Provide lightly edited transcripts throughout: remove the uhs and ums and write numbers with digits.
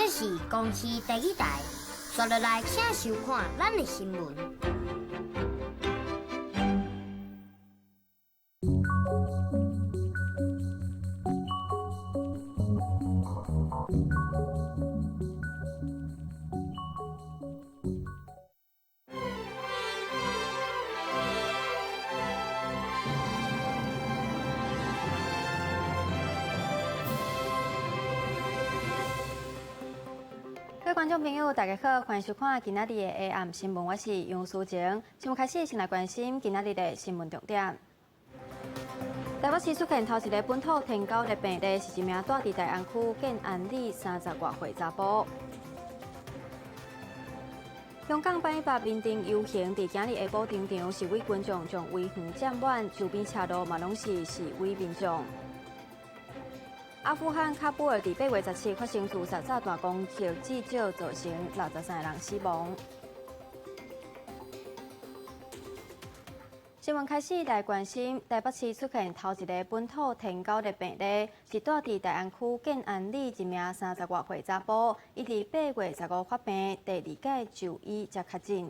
這是公視第一台，紲落來請收看咱的新聞。各位觀眾朋友，大家好，歡迎收看今仔日的 AM 新聞，我是楊淑晴。新聞開始，先來關心今仔日的新聞重點。台北市出現頭一个本土天狗的病例，是一名蹛佇大安區建安里三十外歲查埔。香港八一八民陣遊行佇今日下晡登場，示威群眾將維園佔滿，周邊車路嘛攏是示威民眾。阿富汗喀布爾佇8月17發生自殺炸彈攻擊，至少造成63個人死亡。新聞開始來關心台北市出現頭一个本土天狗的病例，是蹛佇大安區建安里一名三十外歲查埔，伊佇8月15發病，第二擺就醫才確診。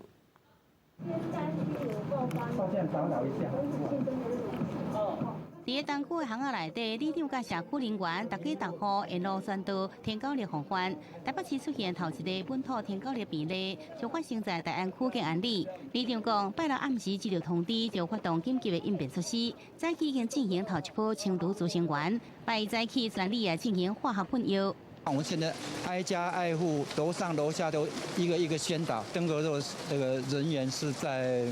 佇咧東區的巷仔內底，里長佮社區人員逐家逐戶沿路宣導天狗癘防範。台北市出現頭一个本土天狗癘病例，就發生在大安區建安里。里長講，拜六暗時接到通知，就發動緊急的應變措施，早起已經進行頭一波清除孳生源，拜一早起全里也進行化學噴藥。我們現在挨家挨戶，樓上樓下都一個一個宣導。登革熱這個人員是在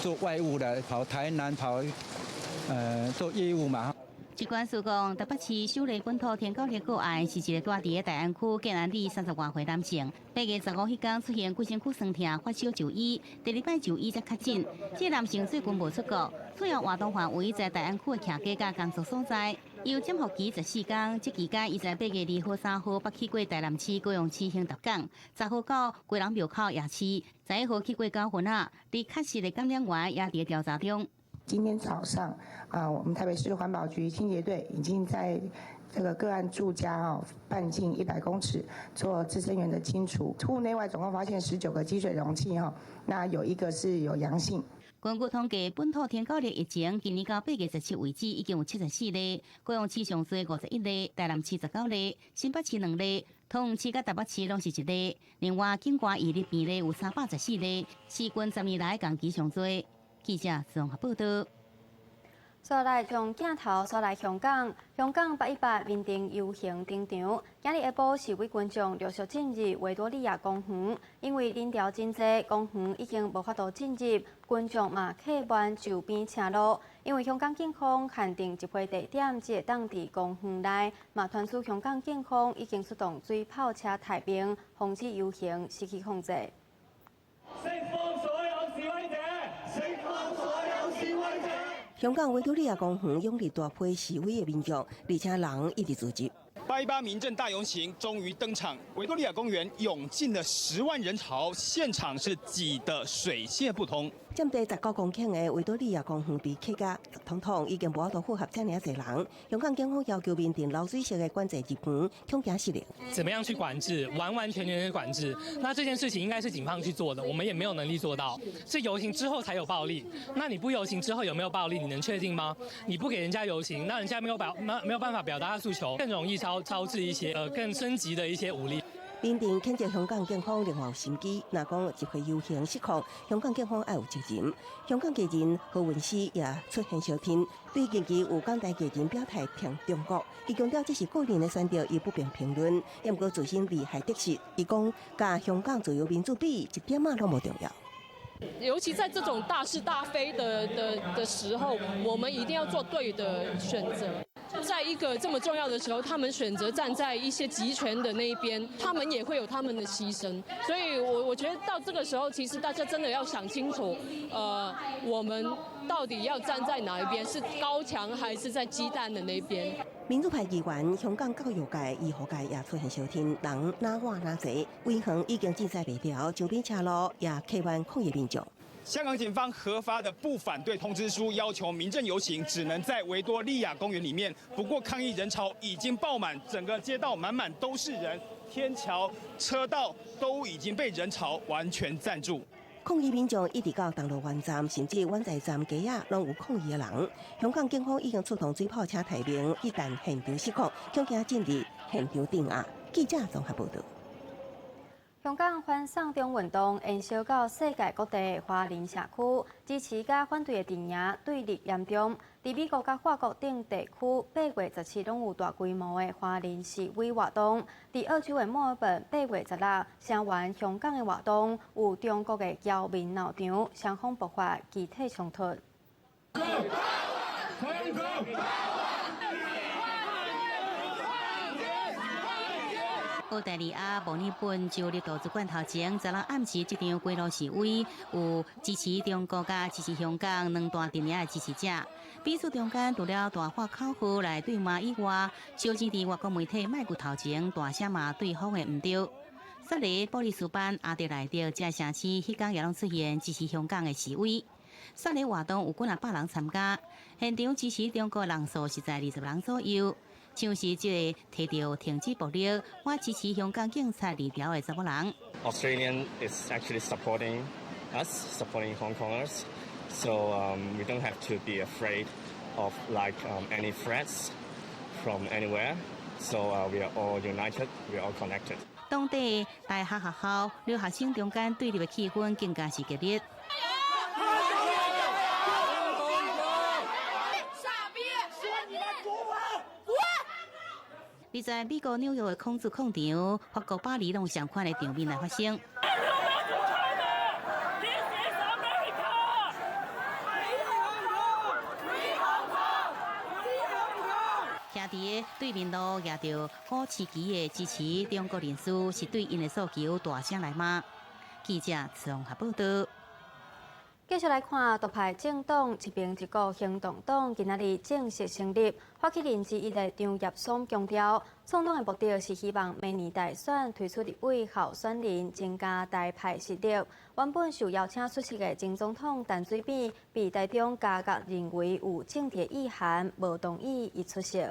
做外務的，跑台南跑。做業務嘛。疾管署講，台北市首例本土天狗癘個案是一個蹛佇咧大安區建安里三十外歲男性，8月15彼工出現規身軀痠痛、發燒就醫，第二擺就醫才確診。這個男性最近無出國，主要活動範圍在大安區的徛家佮工作所在。有潛伏期14天，這期間伊在8月2號、3號捌去過台南市、高雄市興達港，10號到基隆廟口夜市，11號去過九份仔，而確實的感染源也佇調查中。今天早上啊，我們台北市環保局清潔隊已經在這個個案住家啊半徑100公尺做孳生源的清除，戶內外總共發現19個積水容器哈，那有一個是有陽性。根據統計，本土天狗癘疫情今年到8月17為止，已經有74例，高雄市上濟51例，台南市19例，新北市2例，桃園市佮台北市攏是一例。另外，境外移入病例有314例，是近10年來同期上濟。記者綜合報道。紲來將鏡頭紲來香港，香港八一八民陣遊行登場。今日下晡示威群眾陸續進入維多利亞公園，因為人潮真濟，公園已經無法度進入，群眾嘛客滿周邊車路。因為香港警方限定集會地點只會當佇公園內，嘛傳出香港警方已經出動水炮車刣兵，防止遊行失去控制。釋放所有示威者！釋放所有示威者！香港維多利亞公園湧入大批示威的民眾，而且人一直聚集。八一八民陣大遊行終於登場，維多利亞公園湧進了10萬人潮，現場是擠得水泄不通。佔地19公頃的維多利亞公園被客甲統統已經無法度負荷這爾濟人。香港警方要求民陣流水式的管制入園，恐驚失靈。怎麼樣去管制？完完全全的管制。那這件事情應該是警方去做的，我們也沒有能力做到。是遊行之後才有暴力，那你不遊行之後有沒有暴力？你能確定嗎？你不給人家遊行，那人家沒有辦法表達訴求，更容易招致一些更升級的一些武力。民陣譴責香港警方另外有心機，若講集會遊行失控，香港警方愛有責任。香港藝人何韻詩也出現相挺，對近期有港台藝人表態挺中國，伊強調這是個人的選擇，伊不便評論。毋過自身利害得失，伊講佮香港自由民主比，一點仔攏無重要。尤其在這種大是大非的時候，我們一定要做對的選擇。在一個這麼重要的時候，他們選擇站在一些極權的那一邊，他們也會有他們的犧牲。所以我覺得到這個時候，其實大家真的要想清楚，我們到底要站在哪一邊，是高牆還是在雞蛋的那邊？民主派議員、香港教育界、醫學界也出現相挺，人若倚若濟，圍園已經擠塞袂牢，周邊車路也客滿抗議民眾。香港警方核發的不反對通知書，要求民陣遊行只能在維多利亞公園裡面。不過抗議人潮已經爆滿，整個街道滿滿都是人，天橋、車道都已經被人潮完全佔住。抗議民眾一直到銅鑼灣站，甚至灣仔站街仔，攏有抗議的人。香港警方已經出動水炮車待命，一旦現場失控，恐驚進入現場鎮壓。記者綜合報道。香港反送中運動延燒到世界各地華人社區，支持佮反對的陣營對立嚴重。佇美國佮法國等地區，8月17攏有大規模的華人示威活動。佇澳洲的墨爾本，8月16聲援香港的活動，有中國的僑民鬧場，雙方爆發集體衝突。 Go! Go! 澳大利亞墨爾本州立圖書館頭前，昨昏暗時這場街路示威，有支持中國佮支持香港兩大陣營的支持者。彼此中間除了大喊口號來對罵以外，小錢佇外國媒體麥克頭前大聲罵對方的毋對。雪梨、布里斯班、阿德萊德這城市，彼工也攏出現支持香港的示威。雪梨活動有幾若百人參加，現場支持中國人數是在20人左右。像是這个提著停止暴力，我支持香港警察字條的查某人。 Australian is actually supporting us, supporting Hong Kongers, so we don't have to be afraid of like any threats from anywhere. So we are all united, we are all connected. 當地大學學校留學生中間對立的氣氛更加是激烈。而在美國紐約的孔子廣場、法國巴黎攏有相款的場面來發生。 This is America! Free Hong Kong! Free Hong Kong! 徛佇對面路舉著五星旗的支持中國人士，是對𪜶的訴求大聲來罵。記者綜合報道。繼續來看獨派政黨一邊一國行動黨今仔日正式成立，發起人之一的張業爽強調，創黨的目的是希望明年大選推出立委候選人，增加台派實力。原本受邀請出席的前總統陳水扁，被台中家覺認為有政治意涵，無同意伊出席。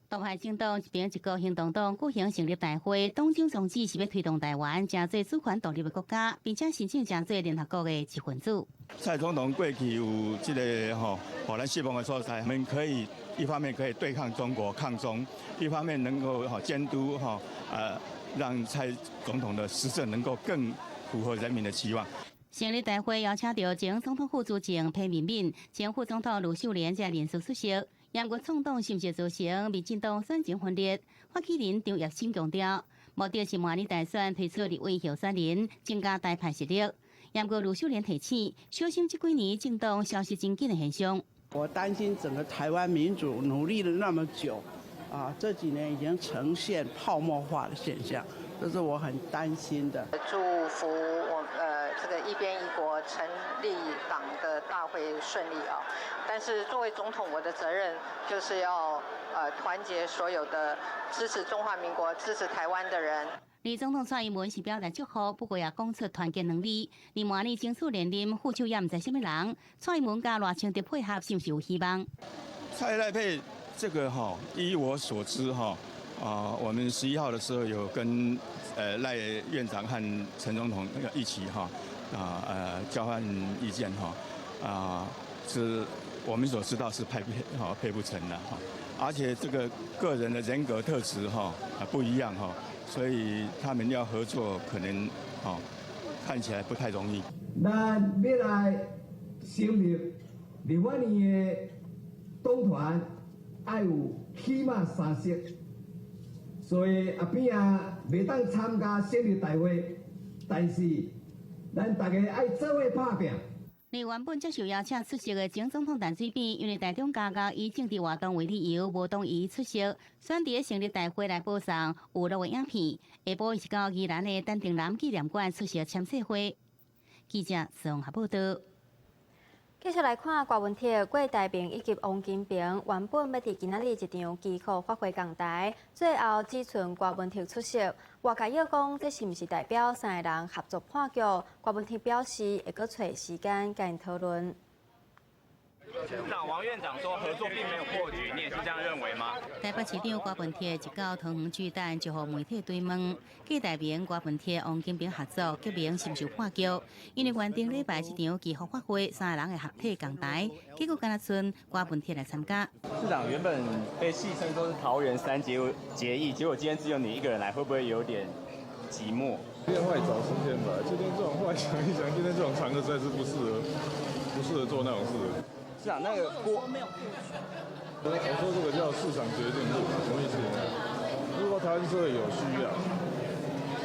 獨派政黨一邊一國行動黨舉行成立大會，黨章宗旨是欲推動台灣成做主權獨立的國家，並且申請成做聯合國的一份子。蔡總統過去有這个吼，予咱失望的所在，我們可以一方面可以對抗中國抗中，一方面能夠吼監督吼，讓蔡總統的施政能夠更符合人民的期望。成立大會邀請著前總統府資政彭明敏、前副總統呂秀蓮這人士出席。嚴格創黨是毋是造成民進黨選情分裂？發起人張業新強調，目的是明年大選推出立委候選人，增加台派實力。嚴格呂秀蓮提醒，小心這幾年政黨消失真緊的現象。我擔心整個台灣民主努力了那麼久，啊，這幾年已經呈現泡沫化的現象，這是我很擔心的。祝福我這個一邊一國成立黨的大會順利啊！但是作為總統，我的責任就是要團結所有的支持中華民國、支持台灣的人。李總統蔡英文是表達祝福，不過也講出團結兩字。而明年爭取連任副手也毋知啥物人，蔡英文佮賴清德配合是毋是有希望？蔡賴配這個哈，依我所知哈，啊，我們11號的時候有跟賴院長和陳總統一起哈，啊交換意見哈，啊是我們所知道是配哈配不成的哈，而且這個個人的人格特質哈啊不一樣哈，所以他們要合作可能哦看起來不太容易。咱欲來成立立法院的黨團，愛有起碼三席，所以阿扁啊袂當參加成立大會，但是咱大家愛做伙拍拚。而原本接受邀請出席的前總統陳水扁，因為台中家覺以政治活動為理由，無同意出席，選佇成立大會來播送有錄的影片。下晡伊是到宜蘭的陳定南紀念館出席簽售會。記者綜合報道。繼續來看郭文鐵、郭台銘以及王金平，原本欲佇今仔日一場祈福法會仝台，最後只賰郭文鐵出席。外界臆講，這是毋是代表三个人合作破局？郭文鐵表示會閣揣時間共𪜶討論。長王院長說合作並沒有破局，你也是這樣認為嗎？台北市長郭文鐵一到桃園巨蛋就予媒體追問，郭台銘、郭文鐵、王金平合作，結盟是毋是破局？因為原定禮拜這場祈福法會三个人會合體仝台，結果干焦賰郭文鐵來參加。市長原本被戲稱說是桃園三結義，結果今天只有你一個人來，會不會有點寂寞？另外找時間吧，今天這種話想一想，今天這種場合實在是不適合，不適合做那種事。市長，那個郭沒有破局。我說這個叫市場決定論，什麼意思？如果台灣社會有需要，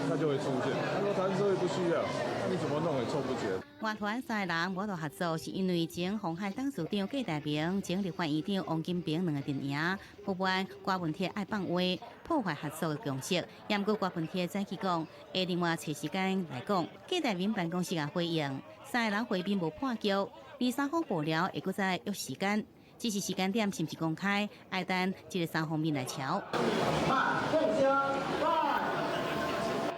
它就會出現；如果台灣社會不需要，那你怎麼弄也湊不起來。外團三个人無法度合作，是因為前鴻海董事長郭台銘、前立法院長王金平兩個陣營不滿郭文鐵愛放話，破壞合作的共識。毋過郭文鐵早起講，會另外揣時間來講。郭台銘辦公室也回應，三个人會面無破局，二三方幕僚會閣再約時間，只是時間點是毋是公開，愛等這个三方面來喬。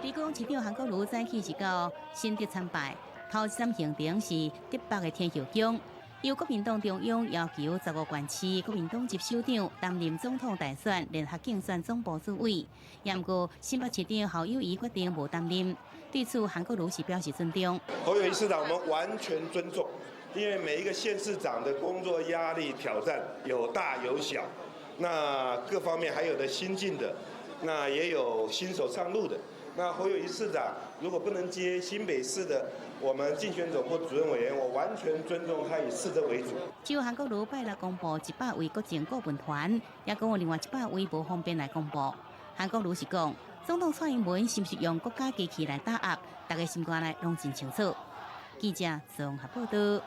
李講市長韓國瑜早起是到新竹參拜。頭一站行程是竹北的天后宮，由國民黨中央要求15縣市國民黨籍首長擔任總統大選聯合競選總部主委，毋過新北市長侯友宜決定無擔任。對此，韓國瑜是表示尊重。侯友宜市長，我們完全尊重，因為每一個縣市長的工作壓力挑戰有大有小，那各方面還有的新進的，那也有新手上路的。那侯友宜市長如果不能接新北市的我們競選總部主任委員，我完全尊重他以市政為主。只有韓國瑜拜六公布100位國政顧問團，也講有另外100位無方便來公布。韓國瑜是講，總統蔡英文是毋是用國家機器來打壓，大家心肝內攏真清楚。記者綜合報道。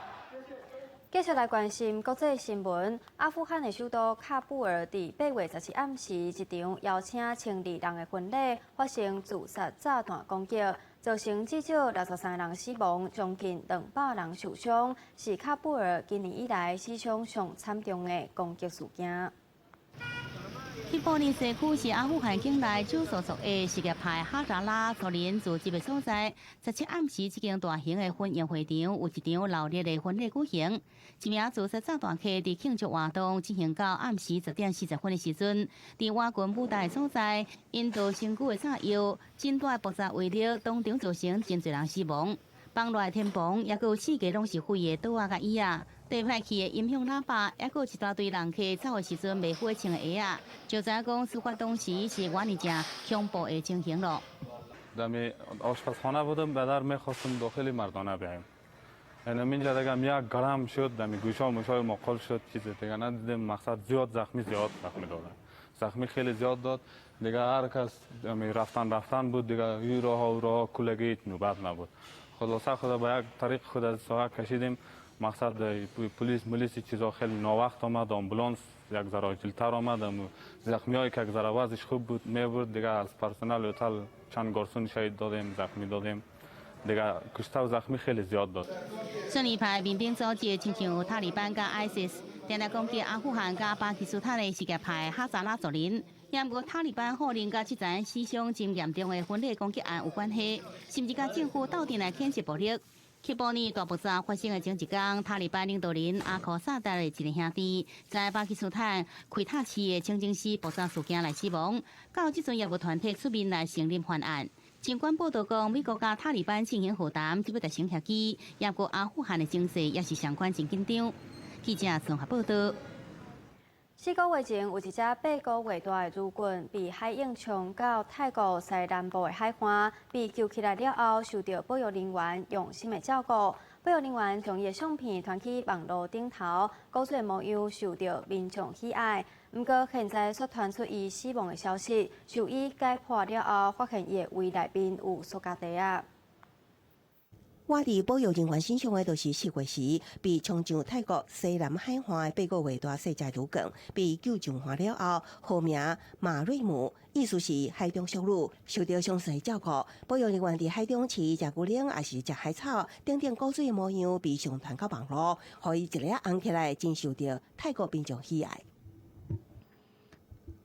繼續來關心國際新聞。阿富汗的首都喀布爾佇8月17暗時，一場邀請千二人的婚禮發生自殺炸彈攻擊，造成至少63人死亡，將近200人受傷，是喀布爾今年以來死傷上慘重的攻擊事件。喀布爾社區是阿富汗境內少數族裔什葉派哈扎拉族人聚集的所在。17暗時，這間大型的婚宴會場有一場鬧熱的婚禮舉行。一名自殺炸彈客佇慶祝活動進行到暗時10點40分的時陣，佇瓦軍舞台的所在，引導身軀的炸藥，真大的爆炸威力，當場造成真濟人死亡。房內天棚抑閣有四界攏是廢的桌仔佮椅仔。地歹去的音響喇叭，抑閣有一大堆人客走的時陣袂赴穿的鞋仔，就知影講事發當時是偌爾正恐怖的情形咯。 دمی آشپزخانه بودم به در میخواستم داخل مردانه بیایم یعنی اینجا دیگه یک گرم شد دمی گوشا موشای ما قل شد چیز دیگه ندیدیم مقصد زیاد زخمی زیاد زخمی دادن زخمی خیلی زیاد داد دیگه هر کس رفتن رفتن بود دیگه این راه و راه کلگی نوبت نبود خلاصه خدا با یک طریق خود از ساحه کشیدیم مقصد پلیس ملیس چیزا خیلی ناوقت آمد آمبولانس یک ذره عاجل‌تر آمد زخمی های که یک ذره وضعش خوب بود میبرد دیگه از پرسنل هتل چند گارسون شهید دادیم زخمی دادیم دیگه کشته و زخمی خیلی زیاد داد 遜尼派民兵組織親像塔利班佮 ISIS，定定攻擊阿富汗佮巴基斯坦的什葉派哈扎拉族人。毋過塔利班否認佮這場死傷真嚴重的婚禮攻擊案有關係，甚至佮政府鬥陣來譴責暴力。喀布爾大爆炸發生的前一天，塔利班領導人阿庫薩達的一个兄弟在巴基斯坦奎塔市的清真寺爆炸事件內死亡。到這陣也無團體出面來承認犯案。儘管報道講美國佮塔利班進行和談，欲達成協議，毋過阿富汗的情勢也是相款真緊張。記者綜合報道。4個月前，有一隻8個月大的魚棍被海湧衝到泰國西南部的海岸，被救起來了後，受到保育人員用心的照顧。保育人員將伊的相片傳去網路頂頭，古錐的模樣受到民眾喜愛。毋過現在卻傳出伊死亡的消息，獸醫解剖了後，發現伊的胃內面有塑膠袋仔。倚佇保育人員身上的，就是4月時被衝上泰國西南海岸的8個月大細隻鱸魚，被救上岸了後，號名馬瑞姆，意思是海中淑女，受到詳細照顧。保育人員佇海中飼食牛奶，抑是食海草，等等古水的模樣被上傳到網路，予伊一下紅起來，真受著泰國民眾喜愛。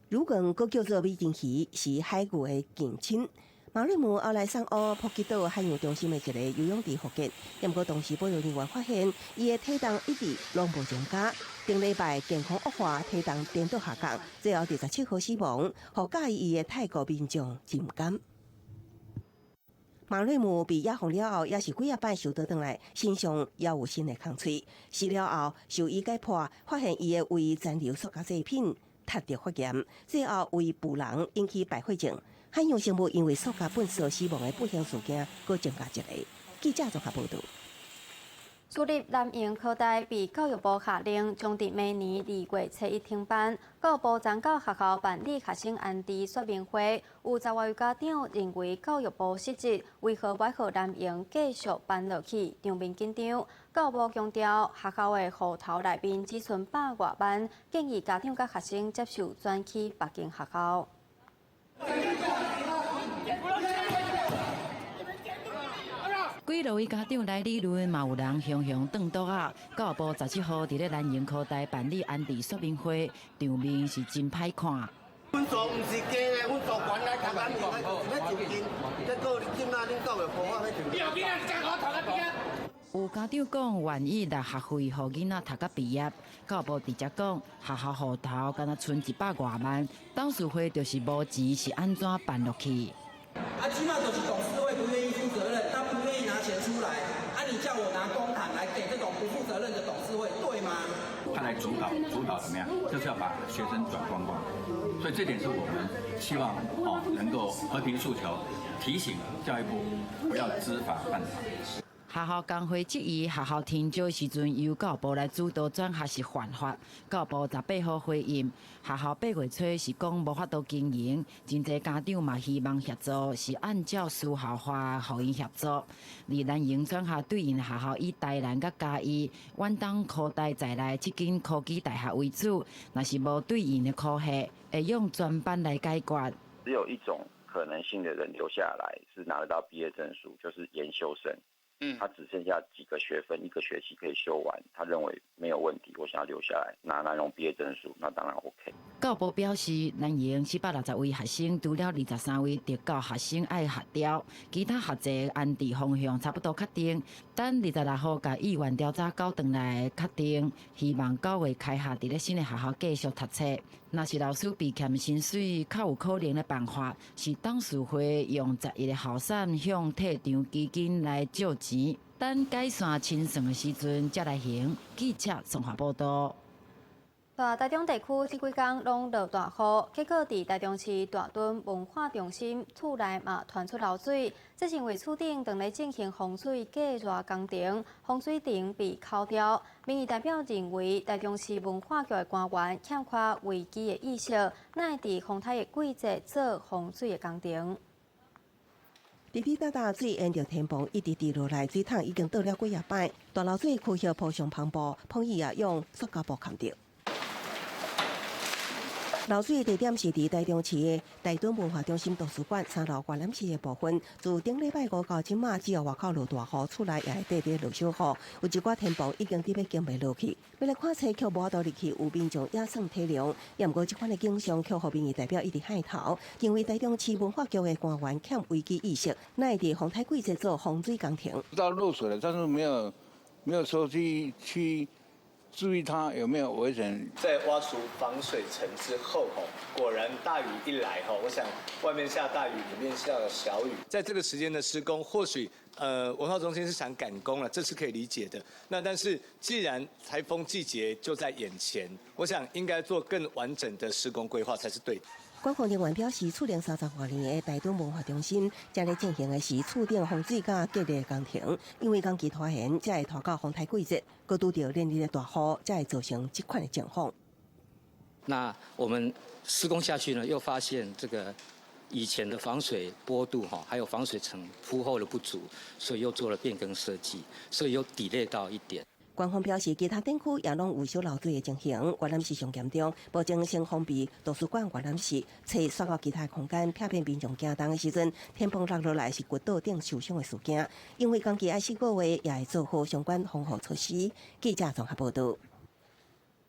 鱸魚閣叫做美人魚，是海牛的近親。馬瑞姆後來送往普吉島海洋中心的一个游泳池復健，毋過當時保育人員發現，伊的體重一直攏無增加，頂禮拜健康惡化，體重顛倒下降，最後佇17號死亡，予佮意伊的泰國民眾真毋甘。馬瑞姆被野放了後，也是幾仔擺受倒轉來，身上猶有新的空喙。死了後，獸醫解剖，發現伊的胃殘留塑膠製品，窒著發炎，最後胃腐囊引起敗血症。海洋生物因為塑膠糞埽死亡的不幸事件，閣增加一个。記者綜合報導。私立南榮科大被教育部下令將佇明年2月初1停辦。教育部昨到學校辦理學生安置說明會，有十外位家長認為教育部失職，為何欲予南榮繼續辦落去？場面緊張。教育部強調，學校的戶頭內面只賰百外萬，建議家長佮學生接受轉去別間學校。幾落位家長來理論，嘛有人雄雄轉桌仔。教育部17號佇咧南榮科大辦理安置說明會，場面是真歹看。阮做毋是假的，阮做懸來讀咱欲就近，結果這馬恁教育部話欲就近。有家長講願意納學費，予囡仔讀到畢業。教育部直接講，學校戶頭敢若賰100外萬，董事會就是無錢，是按怎辦落去？啊，這馬就是董事會不願意負責任，他不願意拿錢出來。啊，你叫我拿公帑來給這種不負責任的董事會，對嗎？他來主導，主導怎麼樣？就是要把學生轉光光。所以這點是我們希望哦能夠和平訴求，提醒教育部不要知法犯法。學校工會質疑學校停招時陣由教育部來主導轉學是犯法。教育部18號回應，學校8月初是講無法度經營，真濟家長嘛希望協助，是按照私校化予𪜶協助。而南榮轉學對應學校以台南佮嘉義、遠東科大在內這間科技大學為主，若是無對應的科系，會用專班來解決。只有一種可能性的人留下來是拿得到畢業證書，就是研修生。他只剩下幾個學分，一個學期可以修完，他認為沒有問題，我想要留下來拿那種畢業證書，那當然 OK。教育部表示，南榮460位學生，除了23位特教學生愛學調，其他學制安置方向差不多確定。等26號共意願調查交轉來確定，希望9月開學佇咧新的學校繼續讀冊。若是老師被欠薪水，較有可能的辦法是董事會用11个候選向退場基金來借錢，等解散清算的時陣才來還。記者綜合報導。大台中地區這幾工攏落大雨，結果佇台中市大墩文化中心厝內嘛傳出漏水，這是因為厝頂當咧進行防水隔熱工程，防水層被摳掉。民意代表認為，台中市文化局的官員欠缺危機的意識，哪會佇風颱的季節做防水的工程？滴滴答答水沿著天棚一直滴落來，水桶已經倒了幾仔擺。大漏水區域鋪上帆布，風雨也用塑膠布崁著。漏水的地點是佇台中市的大墩文化中心圖書館三樓閱覽室的部分。自頂禮拜五到這馬，只要外口落大雨，厝內也會綴佇落小雨。有一寡天棚已經佇欲經袂落去。欲來看冊卻無法度入去，有民眾也算體諒。也毋過這款的景象卻予民意代表一直害頭，認為台中市文化局的官員欠危機意識，哪會佇風颱季節做防水工程？知道漏水了，但是沒有說去注意它有沒有危險。在挖除防水層之後，果然大雨一來，我想外面下大雨，裡面下了小雨。在這個時間的施工，或許文化中心是想趕工了，這是可以理解的。那但是既然颱風季節就在眼前，我想應該做更完整的施工規劃才是對的。官方人員表示，厝齡30外年的大墩文化中心，正咧進行的是厝頂防水佮隔熱工程，因為工期拖延，才會拖到風颱季節，閣拄著連日的大雨，才會造成這款的狀況。那我們施工下去呢，又發現這個以前的防水坡度哈，還有防水層鋪厚的不足，所以又做了變更設計，所以又 delay 到一點。官方表示，其他景區也攏有小漏水的情形，閱覽室上嚴重，目前先封閉圖書館閱覽室，揣徙到其他空間，避免民眾驚動的時陣，天崩落落來是骨倒頂受傷的事件。因為工期愛4個月，也會做好相關防護措施。記者綜合報道。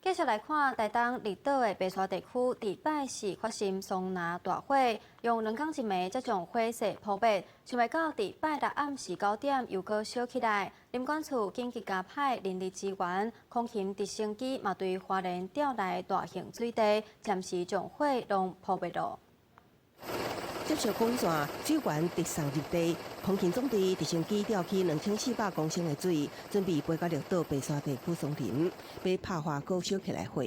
繼續來看台東綠島的白沙地區，佇拜四發生松林大火，用2工一暝才將火勢撲滅，想袂到佇拜六暗時9點又閣燒起來。林管處緊急加派人力支援，空勤直升機嘛對花蓮調來大型水池，暫時將火攏撲滅囉。接受滾線，水源直送入地，空勤總隊直升機調起2400公升的水，準備飛到綠島白沙地區松林，欲拍化閣燒起來火。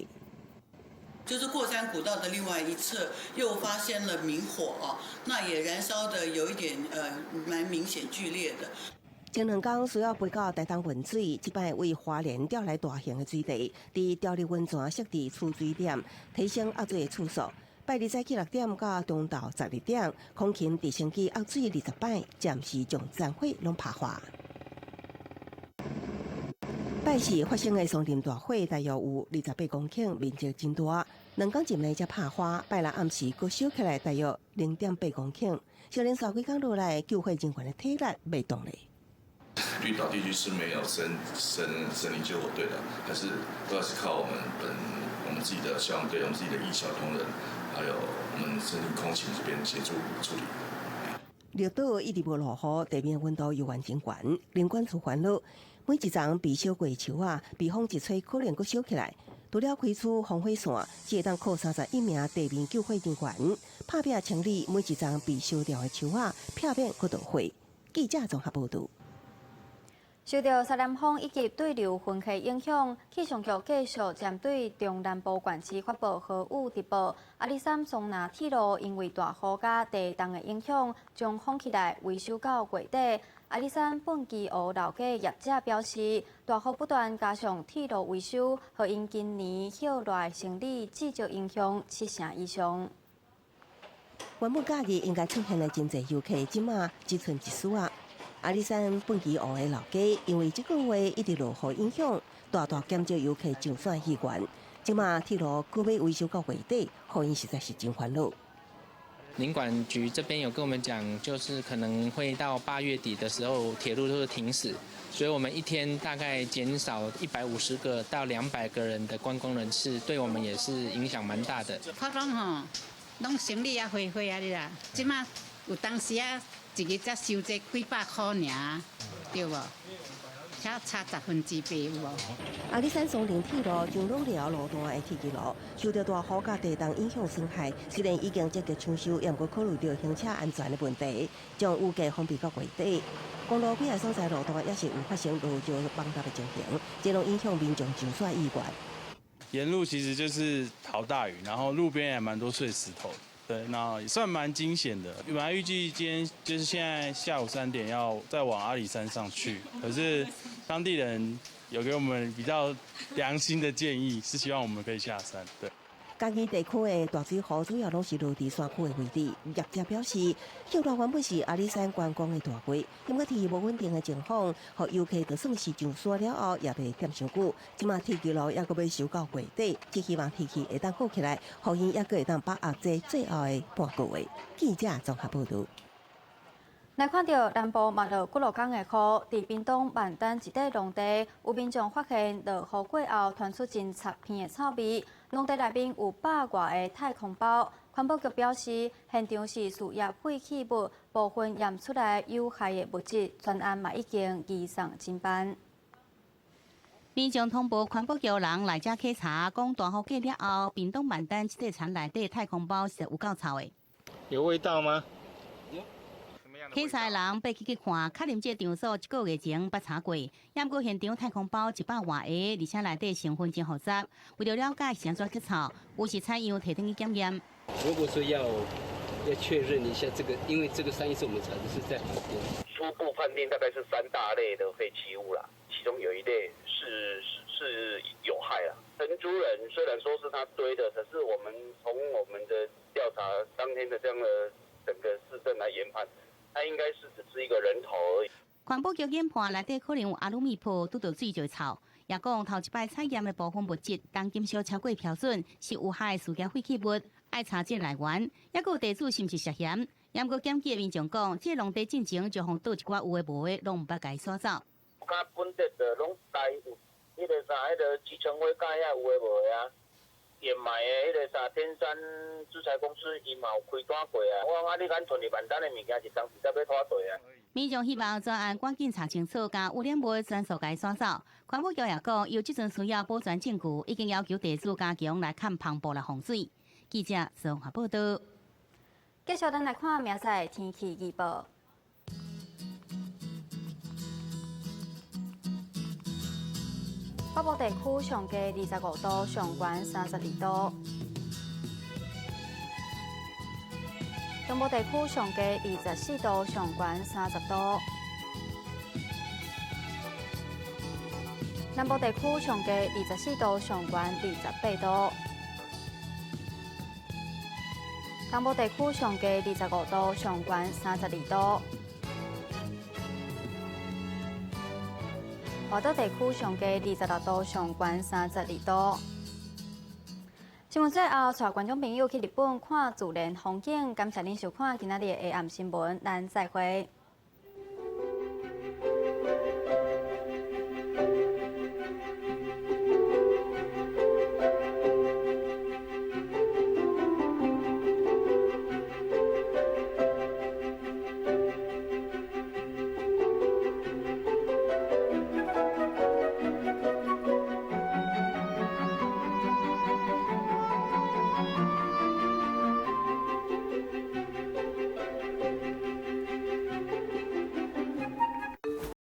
就是過山古道的另外一側又發現了明火哦，那也燃燒的有一點蠻明顯劇烈的。前兩工需要飛到台東運水，這擺為花蓮調來大型的水池，佇調理溫泉設置儲水點，提升壓水的次數。拜日早起6點到中晝12點，空勤直升機壓水20擺，暫時將殘火攏拍化。拜四發生的松林大火，大約有28公頃，面積真大。2工一暝才拍化，拜六暗時閣燒起來，大約0.8公頃。小連續幾工落來，救火人員的體力袂動咧。綠島地區是沒有森林救火隊的，還是都是靠我們自己的消防隊、我們自己的義消同仁，還有我們森林空勤這邊協助處理。綠島一直無落雨，地面溫度猶原真懸，林管處煩惱，每一叢被燒過的樹仔，被風一吹，可能閣燒起來。除了開出防火線，只會當靠31名地面救火人員，拍拚清理每一叢被燒掉的樹仔，避免閣著火。記者綜合報道。受到西南風以及對流雲系影響，氣象局繼續針對中南部縣市發布豪雨特報。阿里山松林鐵路因為大雨佮地動的影響，將封起來維修到月底。阿里山畚箕湖老街業者表示，大雨不斷加上鐵路維修，予𪜶今年葉落生理至少影響7成以上。原本假日應該出現的真濟遊客，這馬只賰一絲仔。阿里山畚箕湖的老街，因為這個月一直落雨影響，大大減少遊客上山意願。這馬鐵路閣欲維修到月底，予𪜶實在是真煩惱。林管局這邊有跟我們講，就是可能會到8月底的時候，鐵路都會停駛，所以我們一天大概減少150個到200個人的觀光人次，對我們也是影響蠻大的。較早吼，攏生理啊花花啊哩啦，這馬有當時啊，一日才收這幾百箍爾，對無？才差8%有無？阿里山松林鐵路上滷寮路段的鐵路，受到大雨佮地動影響損害，雖然已經積極搶修，也毋過考慮到行車安全的問題，將預計封閉到月底。公路幾个所在路段也是有發生落石崩塌的情形，這攏影響民眾上山意願。沿路其實就是豪大雨，然後路邊也蠻多碎石頭，對，那也算蠻驚險的。本來預計今天就是現在下午3點要再往阿里山上去，可是當地人有給我們比較良心的建議，是希望我們可以下山。對。嘉義地區的大水湖主要攏是落佇山區的位置。業者表示，葉落原本是阿里山觀光的大月，毋過天氣無穩定的情況，予遊客就算是上山了後，也袂踮傷久。這馬鐵枝路猶閣欲修到月底，只希望天氣會當好起來，予𪜶猶閣會當把握這最後的半個月。記者綜合報道。來看到南部嘛落幾落工的雨，佇屏東萬丹一塊農地，有民眾發現落雨過後，傳出真刺鼻的臭味。農地內面有百外个太空包。環保局表示，現場是事業廢棄物部分驗出來有害的物質，全案嘛已經移送偵辦。民眾通報環保局人來遮稽查，講大雨過了後，屏東萬丹這塊田內底太空包是有夠臭的。有味道嗎？稽查的人爬起去看，確認這個場所一個月前捌查過，猶毋過現場太空包100外个，而且內底成分真複雜。為著了解是按怎去臭，有時採樣提轉去檢驗。如果說要確認一下這個，因為這個上一次我們查的是在海邊。初步判定大概是三大類的廢棄物啦，其中有一類是有害啦。承租人雖然說是他堆的，可是我們從我們的調查當天的這樣的整自證來研判，它應該是只是一個人頭而已。環保局研判內底可能有阿魯米泡，拄著水就會臭。也講頭一擺採驗的部分物質重金屬超過標準，是有害事業廢棄物，愛查這來源。抑閣有地主是毋是涉嫌？毋過檢舉的民眾講，這個農地進前就予倒一寡有的無的，攏毋捌共伊刷走。較本地的攏帶有彼个啥，彼个集成灰蓋遐有的無的啊，掩埋的彼个啥天山資材公司伊嘛有開單過啊。我講啊，你敢囤入萬單的物件是當時才欲拖地啊。民眾希望專案趕緊查清楚，共污染物全數共伊刷走。環保局也講，有這陣需要保全證據，已經要求地主加強來崁帆布來防水。記者綜合報道。繼續咱來看明仔載天氣預報。北部地區上低25度，上懸32度；中部地區上低24度，上懸30度；南部地區上低24度，上懸28度；東部地區上低25度，上懸32度。外島地區上低26度，上懸32度。新聞最後，帶觀眾朋友去日本看自然風景。感謝您收看今仔日的下暗新聞，咱再會。